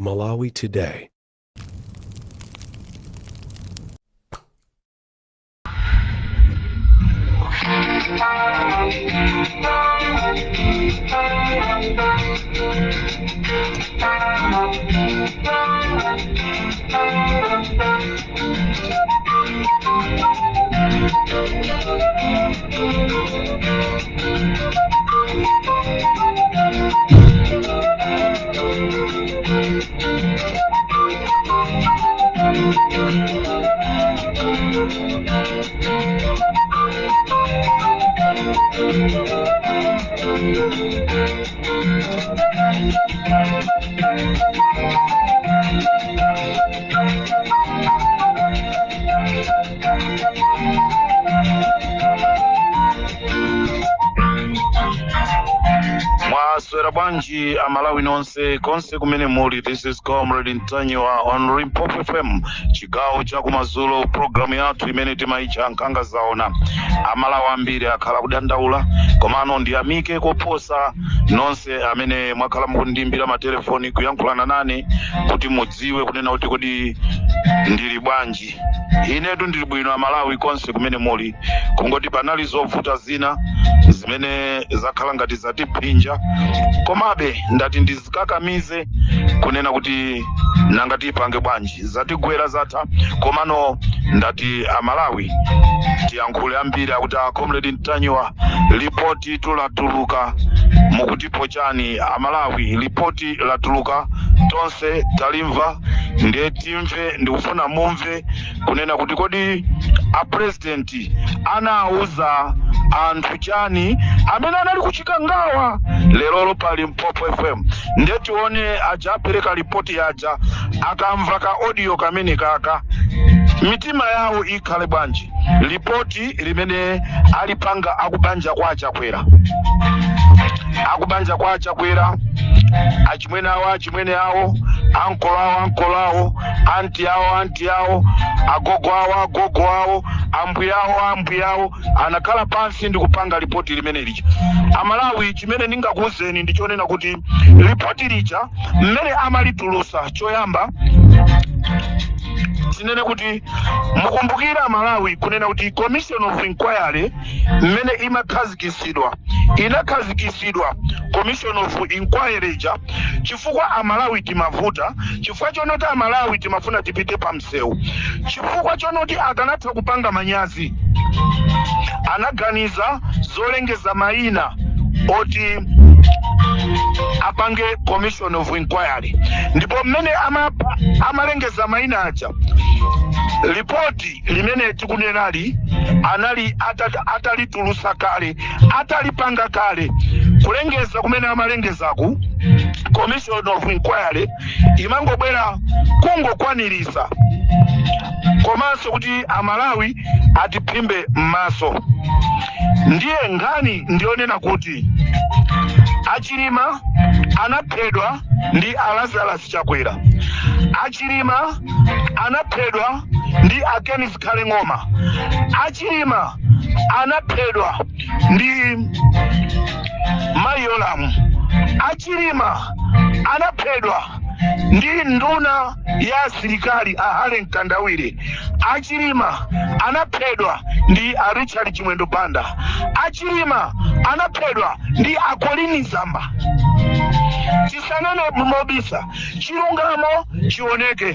Malawi Today. Mwaswera bwanji Amalawi nonse konse kumene muli? This is Comrade Ntanyiwa on Limpopo FM, chigawo cha kumadzulo, programu yathu imene timaitcha Nkhanga Zaona. Amalawi ambiri akhala kudandaula, komano ndiyamike koposa nonse amene mwakhala mukundiimbira matelefoni, kuyankhulana nane kuti mudziwe kunena kuti kodi ndili bwanji. Inetu ndili bwino, Amalawi konse kumene muli, kungoti panali zovuta zina zimene zakhala ngati zatiphinja, komabe ndati ndizikakamize kunena kuti nanga tipange bwanji, zatigwera zatha. Komano ndati Amalawi tiyankhule. Ambiri akuti, "A Comrade Ntanyiwa, lipoti latuluka, mukutipo chani?" Amalawi, lipoti latuluka, tonse talimva, ndiye timve. Ndikufuna mumve kunena kuti kodi a president anawuza anthu chani amene anali kuchikangawa lerolo pa Limpopo FM. Ndiye tione aja apereka lipoti aja akamva ka audio kamene kaka, mitima yawo ikhale bwanji? Lipoti limene alipanga akubanja kwa Achakwera, akubanja kwa Achakwera, achimwene awo, achimwene awo, ankolo awo, ankolo awo, anti awo, anti awo, agogo awo, agogo awo, ambuya awo, ambuya awo, anakhala pansi ndi kupanga lipoti limene lija. Amalawi, chimene ndingakuwuzeni ndichonena kuti lipoti lija mmene amalitulusa, choyamba tinene kuti mukumbukira, Malawi, kunena kuti commission of inquiry mmene imakhazikisidwa, inakhazikisidwa commission of inquiry ija chifukwa Amalawi timavuta, chifukwa chonoti Amalawi timafuna tipite pa msewu, chifukwa chonoti akanatha kupanga manyazi, anaganiza zolengeza mayina oti apange commission of inquiry. Ndipo mmene amalengeza mayina aja, lipoti limene tikunenali anali atalitulusa kale, atalipanga kale. Kulengeza kumene amalengezaku, commission of inquiry imangobwera kungokwanirisa, komanso kuti Amalawi atiphimbe m'maso. Ndiye nkhani ndionena kuti Achilima anaphedwa ndi a Lazarus Chakwera, Achilima anaphedwa ndi a Ken Zikhale Ng'oma, Achilima anaphedwa ndi Mayi Yolamu, Achilima anaphedwa ndi nduna ya asilikali a Harry Mkandawire, Achilima anaphedwa ndi a Richard Chimwendo Banda, Achilima anaphedwa ndi a Colleen Zamba. Tisanene mobisa, chilungamo chioneke.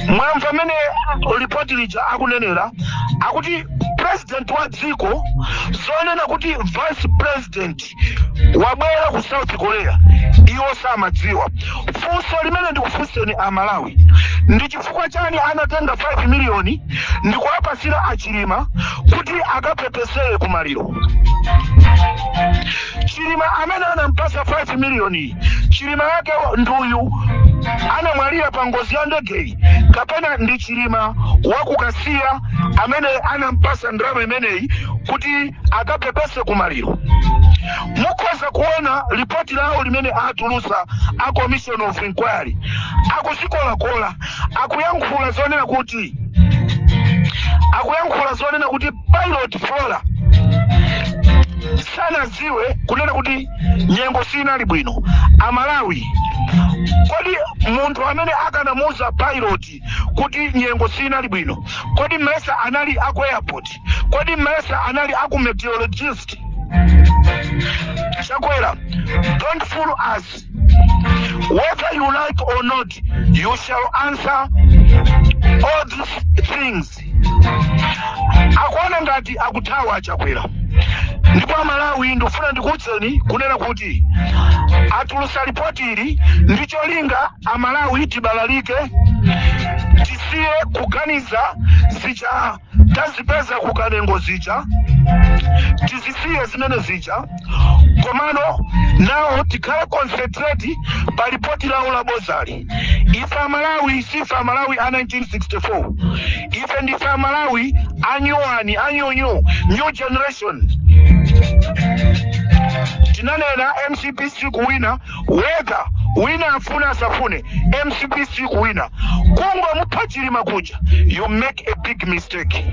Mwamva mmene ripoti lija akunenera, akuti president wa dziko, zonena kuti vice president wabwera ku South Korea iwo samadziwa. Funso limene ndikufunseni Amalawi, ndi chifukwa chani anatenga 5 miliyoni ndikuwapasira Achilima kuti akapepesere kumaliro? Chilima amene anampasa 5 miliyoni, Chilima yake nduyu anamwalira pa ngozi ya ndegeyi, kapena ndi Chilima wakukasiya amene anampasa ndalama imeneyi kuti akapepese kumaliro? Mukhoza kuona ripoti lawo limene atulusa a commission of inquiry, akuzikolakola, akuyankhula zonena kuti Pilot Flora Sanadziwe kunena kuti nyengo sinali bwino. Amalawi, kodi munthu amene akanamuuza pilot kuti nyengo sinali bwino, kodi mesa anali aku airport? Kodi mesa anali aku meteorologist? Chakwera, don't fool us. Whether you like or not, you shall answer all these things. Akuona ngati akuthawa Chakwera. Ndipo Amalawi, ndikufuna ndikuwuzeni kunena kuti atulusa ripoti ili ndi cholinga Amalawi tibalalike, tisiye kuganiza zija tazipeza kukanengo zija, tizisiye zimene zija, komano nawo tikhale concentrate pa ripoti lawo la bozali. Ife Amalawi sife Amalawi a 1964. Ife ndife Amalawi anyuwani, anyunyu, new generation. Tinanena MCP sikuwina. Whether wina afune asafune, MCP sikuwina. Kungomupha Chilima kuja, you make a big mistake.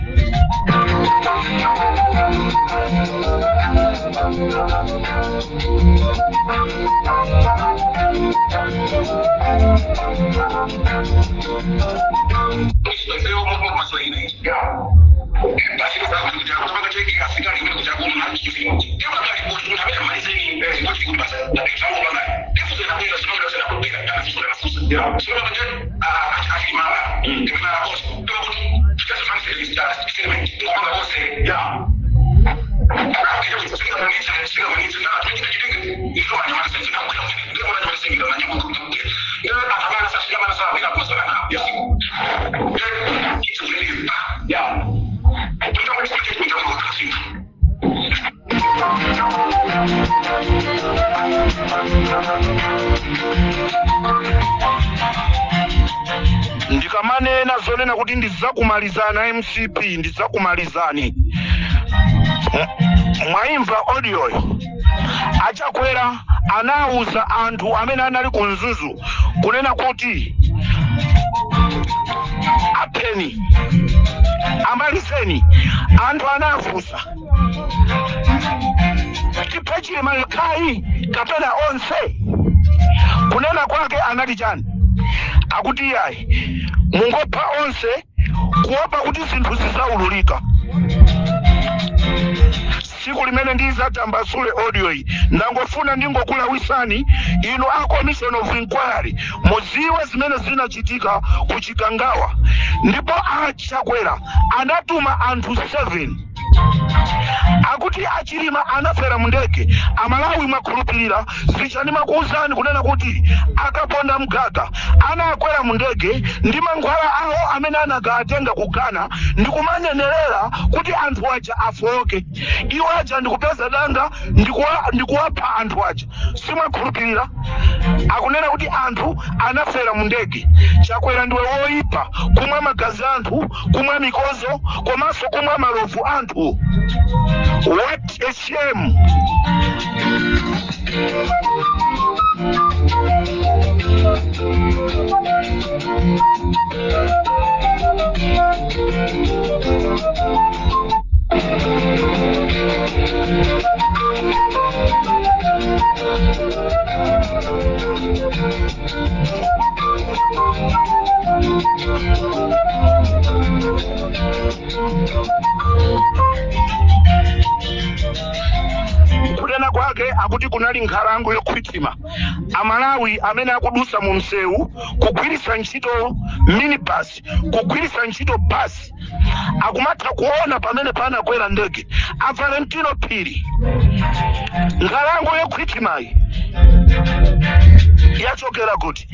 Ndikamanena zonena kuti ndidzakumalizana MCP, ndidzakumalizani. Mwaimva audioyo. Achakwera anawuza anthu amene anali ku Mzuzu kunena kuti apheni, amalizeni. Anthu anafunsa, "Tiphe Chilima yekhayi kapena onse?" Kunena kwake anati chani? Akuti iyayi, mungopha onse, kuopa kuti zinthu zizaululika. Tsiku limene ndizatambasule audio iyi, ndangofuna ndingokulawisani inu a commission of inquiry, mudziwe zimene zinachitika ku Chikangawa. Ndipo Achakwera anatuma anthu 7. Akuti Achilima anafera mu ndege. Amalawi, mwakhulupirira zija ndimakuwuzani kunena kuti Akaponda Mgaga anakwera mu ndege ndi mankhwala awo amene anakatenga ku Ghana, ndikumanenerera kuti anthu aja afoke, iwo aja ndikupeza danga ndikuwapha anthu aja? Simwakhulupirira. Akunena kuti anthu anafera mu ndege. Chakwera, ndiwe woyipa, kumwa magazi anthu, kumwa mikozo, komanso kumwa malovu anthu. What a shame! Kunena kwake akuti kunali nkhalango yokhwitima. Amalawi amene akudusa mu msewu kugwiritsa ntchito minibus, kugwiritsa ntchito bus, akumatha kuona pamene panakwera ndege. A Valentino Phiri, nkhalango yokhwitimayi yachokera kuti?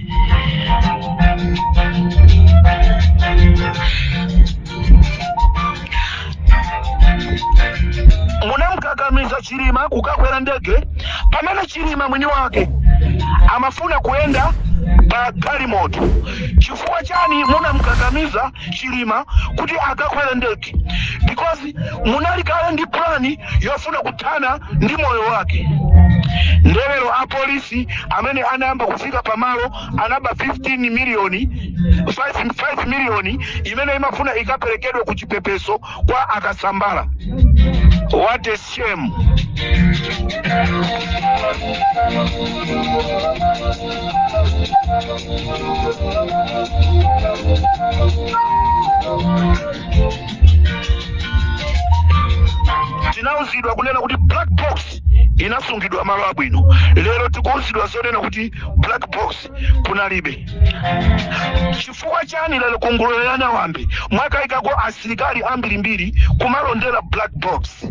Munamkakamiza Chilima kukakwera ndege pamene Chilima mwini wake amafuna kuyenda pa galimoto. Chifukwa chani munamkakamiza Chilima kuti akakwere ndege? Because munali kale ndi plani yofuna kuthana ndi moyo wake. Nde lero apolisi amene anayamba kufika pamalo anaba 15 miliyoni, 5 miliyoni imene imafuna ikaperekedwe ku chipepeso kwa Akasambala. What a shame! Tinauzidwa kunena kuti black box inasungidwa malo abwino. Lero tikuuzidwa zonena kuti black box kunalibe. Chifukwa chani lero ku Ngulule ya Nyawambe mwakayikako asilikali ambirimbiri kumalondera black box?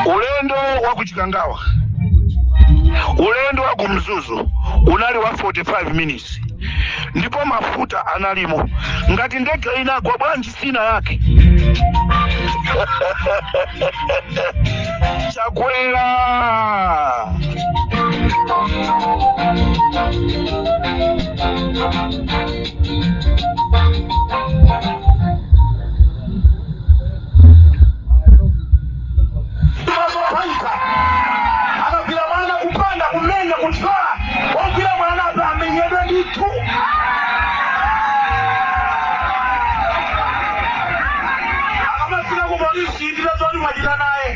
Ulendo wa kuchikangawa, ulendo wa kumzuzu unali wa 45 minutes, ndipo mafuta analimo. Ngati ndege inagwa, bwanji sina yake Chakwera? Mazopanka akagwira mwana kupanda kumenya kuthyola, ogwira mwana apa amenyedwe ndithu. Akamafika ku polisi, nditazoti mwachita naye.